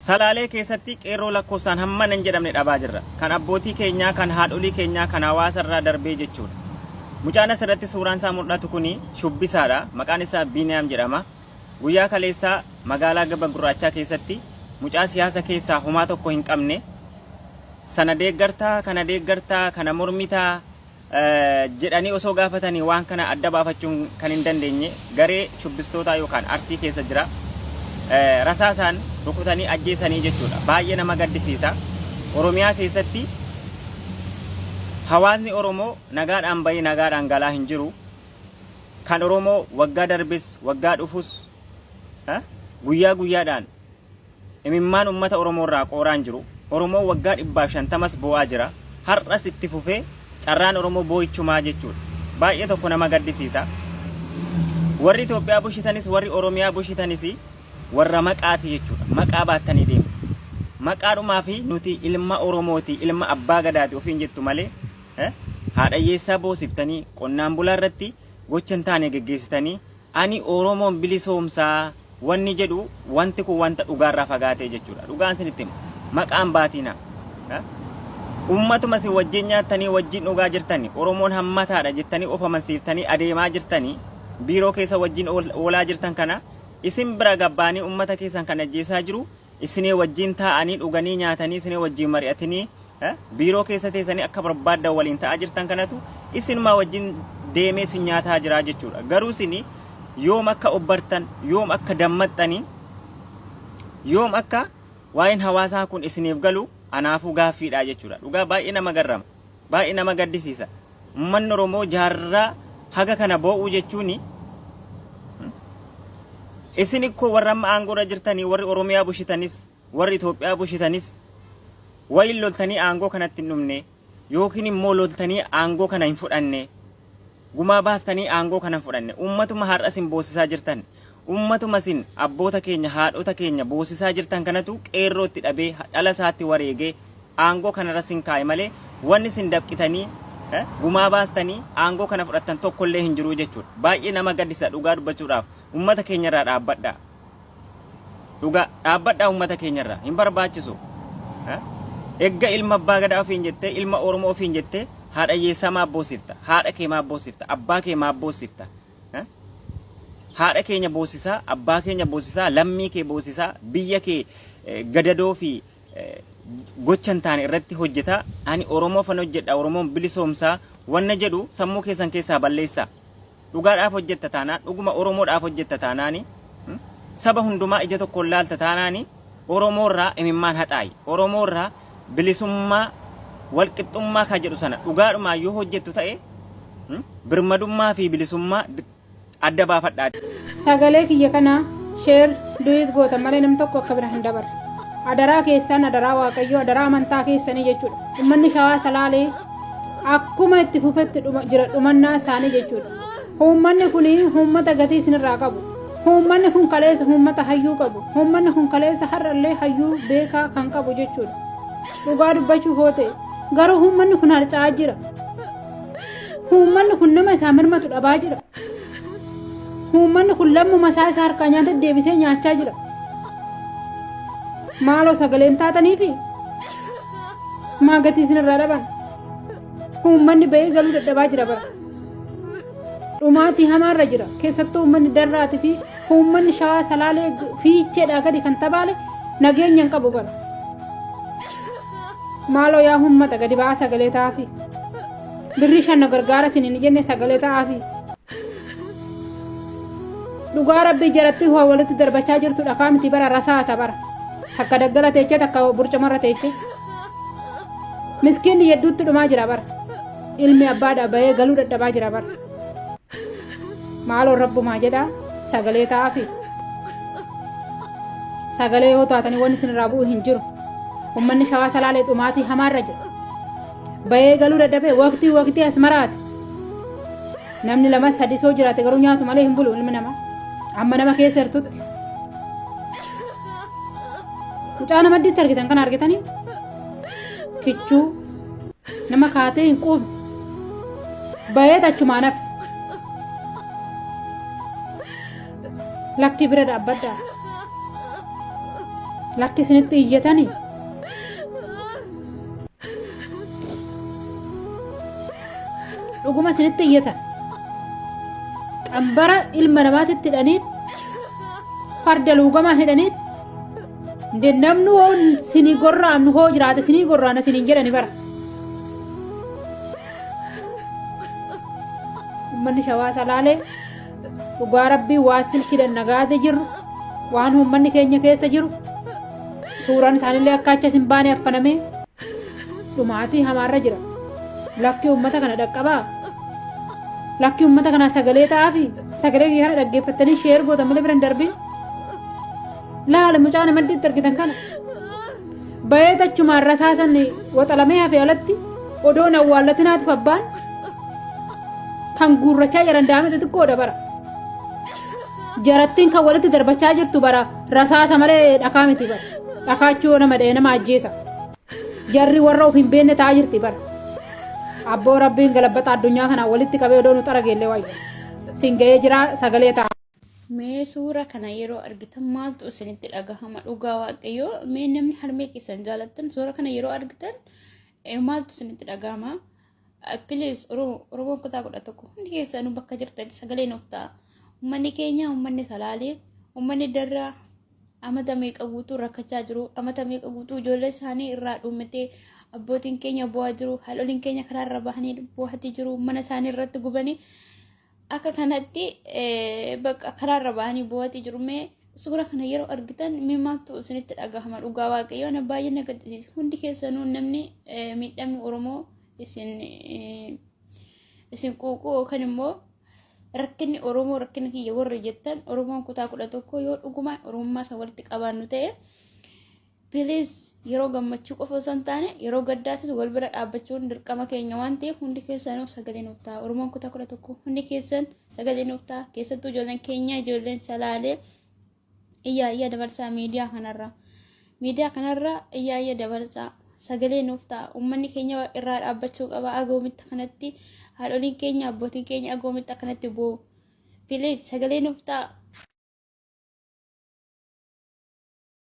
Salaalee keessatti qeerroo lakkoofsaan hammana hin jedhamne dhabaa jirra. Kan abbootii keenyaa, kan haadholii keenyaa, kan hawaasa irraa darbee jechuudha. Mucaan asirratti suuraan isaa mul'atu kuni shubbisaadha. Maqaan isaa Biiniyaam jedhama. Guyyaa kaleessaa magaalaa Gaba Gurraachaa keessatti mucaa siyaasa keessaa homaa tokko hin qabne sana deeggartaa, kana deeggartaa, kana mormitaa, jedhanii osoo gaafatanii waan kana adda baafachuun kan hin dandeenye garee shubbistootaa yookaan artii keessa jira. Rasaasaan rukutanii ajjeesanii jechuudha. Baay'ee nama gaddisiisa. Oromiyaa keessatti hawaasni Oromoo nagaadhaan bahee nagaadhaan galaa hin jiru. Kan Oromoo waggaa darbes waggaa dhufus guyyaa guyyaadhaan Imimmaan ummata Oromoo irraa qooraa hin jiru. Oromoon waggaa 150s boo'aa jira. Har'as itti fufee carraan Oromoo boo'ichumaa jechuudha. Baay'ee tokko nama gaddisiisa. Warri Itoophiyaa bushitanis warri Oromiyaa bushitanis warra maqaati jechuudha. Maqaa baattanii deemtu. Maqaadhumaa fi nuti ilma Oromooti, ilma Abbaa Gadaati ofiin jettu malee haadha hiyyeessaa boosiftanii qonnaan bulaa irratti gocha hin taane geggeessitanii Ani Oromoon bilisoomsa wanni jedhu wanti kun wanta dhugaarraa fagaatee jechuudha. Dhugaan isinitti hima. Maqaan baatiinaa. Ummatuma isin wajjin nyaattanii wajjin dhugaa jirtani Oromoon hammataadha jettanii of amansiiftanii adeemaa jirtanii biiroo keessa wajjin oolaa jirtan kana isin bira gabbaanii ummata keessan kan ajjeesaa jiru isinii wajjin taa'anii dhuganii nyaatanii isinii wajjin mari'atanii biiroo keessa teessanii akka barbaaddan waliin ta'aa jirtan kanatu isinumaa wajjin deemee isin nyaataa jira jechuudha. Garuu isin yoom akka obbartan, yoom akka dammaxxanii, yoom akka waa'een hawaasaa kun isiniif galu anaafuu gaaffiidha jechuudha. Dhugaa baay'ee nama garrama. Baay'ee nama gaddisiisa. Uummanni Oromoo jaarraa haga kana boo'uu jechuun isin ikkoo warra amma aangoorra jirtanii warri Oromiyaa bushitanis warri Itoophiyaa bushitanis wayin loltanii aangoo kanatti hin dhumne yookiin immoo loltanii aangoo kana hin fudhanne gumaa baastanii aangoo kana hin fudhanne uummatuma har'a isin boosisaa jirtan uummatuma isin abboota keenya haadhota keenya boosisaa jirtan kanatu qeerroo itti dhabee dhala isaatti wareegee aangoo kanarra sin kaa'e malee wanni isin dafqitanii gumaa baastanii aangoo kana fudhattan tokkollee hin jiru jechuudha. Baay'ee nama gaddisa dhugaa dubbachuudhaaf uummata keenyarraa dhaabbadhaa. Dhugaa dhaabbadhaa uummata keenyarraa hin barbaachisu. Egga ilma abbaa gadaa ofiin jettee ilma Oromoo ofiin jettee haadha hiyyeessaa maaf boosifta? Haadha kee maaf boosifta? Abbaa kee maaf boosifta? Haadha keenya boosisaa, abbaa keenya boosisaa, lammii kee boosisaa, biyya kee gadadoo fi gocha hin taane irratti hojjeta. Ani Oromoofan hojjedha, Oromoon bilisoomsaa wanna jedhu sammuu keessan keessaa balleessaa. Dhugaadhaaf hojjetta taanaan, dhuguma Oromoodhaaf hojjetta taanaani, saba hundumaa ija tokkoon laalta taanaani, Oromoorraa imimmaan haxaayi. Oromoorraa bilisummaa walqixxummaa ka jedhu sana dhugaadhumaan yoo hojjettu ta'e birmadummaa fi bilisummaa adda baafadhaa. Sagalee kiyya kana share duet gootan malee nam tokko akka bira hin dabarre. Adaraa keessan, adaraa Waaqayyoo, adaraa amantaa keessanii jechuudha. Uummanni Shawaa Salaalee akkuma itti fufetti dhuma, jira dhumannaa isaanii jechuudha. Uummanni kun uummata gatii isinirraa qabu. Uummanni kun kaleessa uummata hayyuu qabu. Uummanni kun kaleessa har'allee hayyuu beekaa kan qabu jechuudha. Dhugaa dubbachuuf hoo ta'e garuu uummanni kun harca'aa jira. Uummanni kun nama isaa mirmatu dhabaa jira. Uummanni kun lammuma isaa isa harkaa nyaata deebisee nyaachaa jira. Maaloo sagaleen taataniifi maa gatii isinirraa dhaban? Uummanni bahee galuu dadhabaa jira bara. Dhumaatii hamaarra jira. Keessattuu uummanni darraatii fi uummanni shawaa salaalee fiicheedhaa gadi kan tabaale nageenya hin qabu bara. Maaloo yaa uummata gadi ba'aa sagalee ta'aafi. Birrii shan na gargaara isin hin jenne sagalee ta'aafi. Dhugaa rabbii jaratti waa walitti darbachaa jirtu dhakaa miti bara rasaasa bara. Takka daggala teechee takka burcumarra teechee. Miskiinni hedduutti dhumaa jira bara. Ilmi abbaadhaa bahee galuu dadhabaa jira bara. Maaloo rabbumaa jedhaa sagalee ta'aafi. Sagalee yoo taatanii wanni isinirraa bu'u hin jiru. Uummanni shawaa salaalee dhumaatii hamaarra jira. Bahee galuu dadhabee waqtii waqtii as maraate. Namni lama sadi soo jiraate garuu nyaatu malee hin bulu ilmi namaa. Amma nama keessa jirtutti. Mucaa nama addiitti argitan kana argitanii? Kichuu nama kaatee hin quufne. Bahee achumaan hafe. Lakkii bira dhaabbadhaa. Lakki isinitti iyyatanii. Dhuguma isinitti iyyatan. Qambara ilma namaatitti hidhaniit farda luugamaan hidhaniit namni hoo sinii gorra'amnu hoo jiraate sinii gorra'ana siniin jedhani bara. Uummanni shawaa salaalee dhugaa rabbii waa silkiidhaan nagaate jirru waan uummanni keenya keessa jiru suuraan isaanillee akka achas hin baane affanamee dhumaatii hamaarra jira. Lakki uummata kana dhaqqabaa. Lakki uummata kanaa sagalee ta'aafi sagalee kiyya kana dhaggeeffattanii sheer gootan malee bira hin darbin. Laala mucaa nama maddiitti argitan kana. Bayee tachumaan rasaasan waxalamee hafe alatti odoon awwaallatinaatiif abbaan kan guurrachaa jiran daa'ima xixiqqoodha bara. Jarattiin kan walitti darbachaa jirtu bara rasaasa malee dhakaa miti bara. Dhakaachuu nama dha'ee nama ajjeesa. Jarri warra of hin beekne ta'aa jirti bara. Abboo rabbiin galabbata addunyaa kanaa walitti qabee odoo nu xarageellee wayya. Sin ga'ee jira sagalee ta'a. Mee suura kana yeroo argitan maaltu isinitti dhagahama dhugaa waaqayyoo mee namni harmee keessan jaalattan suura kana yeroo argitan maaltu isinitti dhagahama please Oromoon kutaa 11 hundi keessanuu bakka jirtanitti sagalee nuuf ta'a uummanni keenya uummanni salaalee uummanni darraa amata meeqa guutuu rakkachaa jiru amata meeqa guutuu ijoollee isaanii irraa dhumatee abbootiin keenya bu'aa jiru haadholiin keenya karaa irra bahanii bu'aatii jiru mana isaanii irratti gubanii akka kanatti bakka karaarra bahanii bu'aatii jiru mee suura kana yeroo argitan mee maaltu isinitti dhagahama dhugaa waaqayyoo ana baay'ee na gaddisiise hundi keessanuu namni miidhamni Oromoo isin isin quuquu yookaan immoo rakkinni Oromoo rakkina kiyya warri jettan Oromoon kutaa 11 yoo dhugumaan Oromummaa isa walitti qabaannu ta'e Please yeroo gammachuu qofa osoo hin taane yeroo gaddaatis wal bira dhaabbachuun dirqama keenya waan ta'eef hundi keessanuu sagalee nuuf ta'a. Oromoon kutaa 11 hundi keessan sagalee nuuf ta'a. Keessattuu ijoolleen keenya ijoolleen salaalee iyyaa iyya dabarsaa miidiyaa kanarra. Miidiyaa kanarra iyyaa iyya dabarsaa sagalee nuuf ta'a. Uummanni keenya irraa dhaabbachuu qaba. Agoomitti kanatti haadholiin keenya abbootiin keenya agoomitti akkanatti bu'u. Please sagalee nuuf ta'a.